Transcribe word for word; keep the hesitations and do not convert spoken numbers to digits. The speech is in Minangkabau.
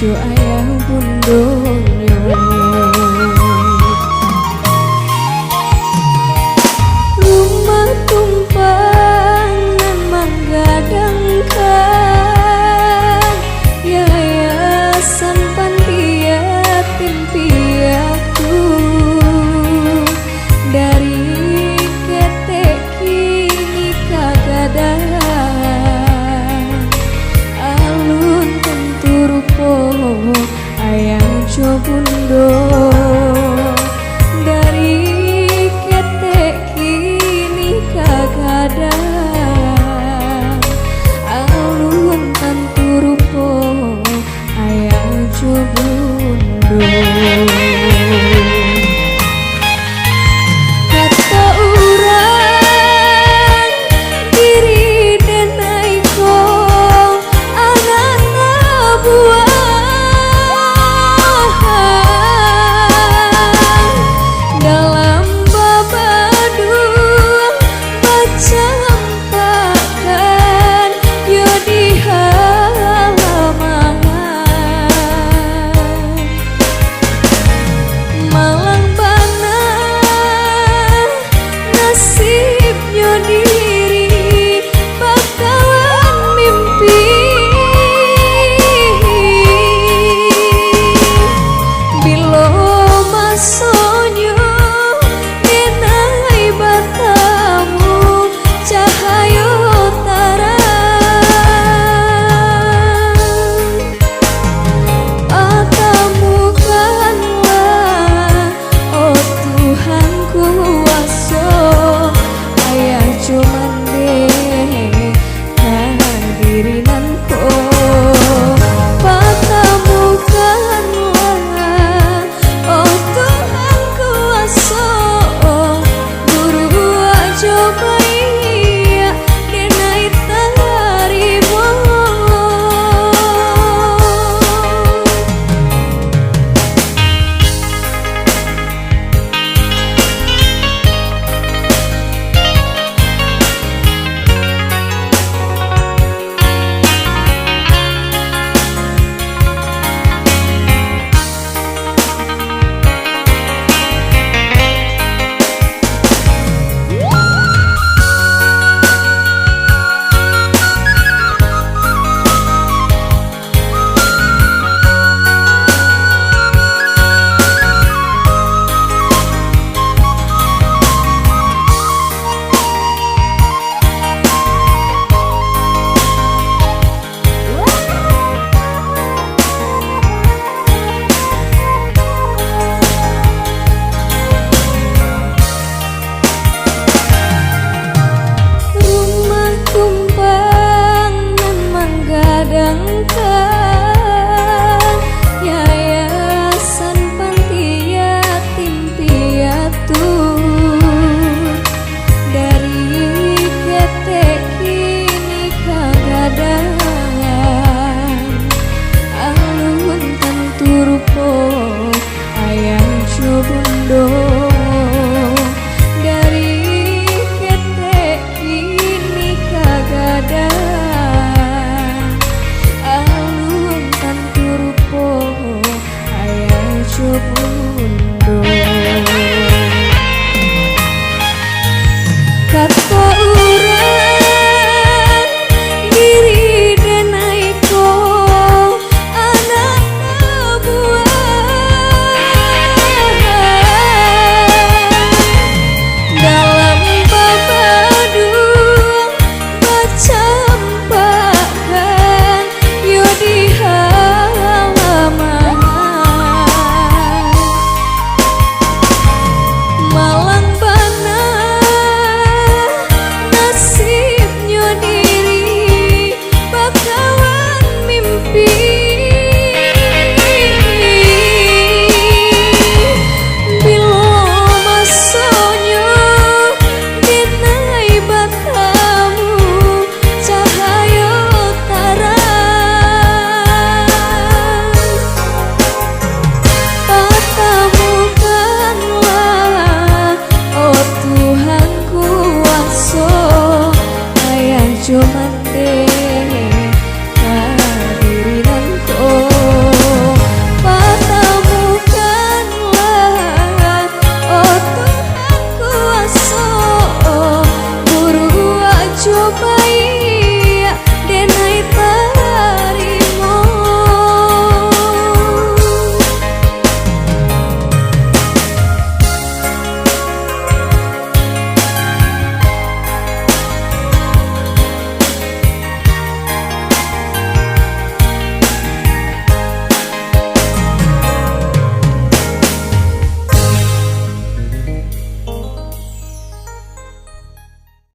jo ayah bundonyo. Rumah tumpang nan manggadangkan Yayasan Panti Yatim Piatu dari ketek kini ka gadang, alun tantu rupo ayah jo bundo. Dari ketek kini ka gadang, alun tantu rupo ayah jo bundo. Kato urang, diri denai ko anak tabuang, dalam babaduang bacam pakan yo di halaman. Malang bana nasibnyo diri bakawan mimpi. Bilo masonyo denai batamu cahayo tarang. Patamukanlah, oh Tuhan kuaso, ayah jo mandeh ka diri nan ko. Patamukanlah, oh Tuhan kuaso, buruak jo baiak denai tarimo. Rumah tumpang nan manggadangkan Yayasan Panti Yatim Piatu. Dari ketek kini ka gadang, alun tantu rupo ayah jo bundo. Dari ketek kini ka gadang, alun tantu rupo ayah jo bundo. Kato urang, diri denai ko anak tabuang, dalam babaduang bacampakan yo di halaman. Malang bana nasibnyo diri bakawan mimpi.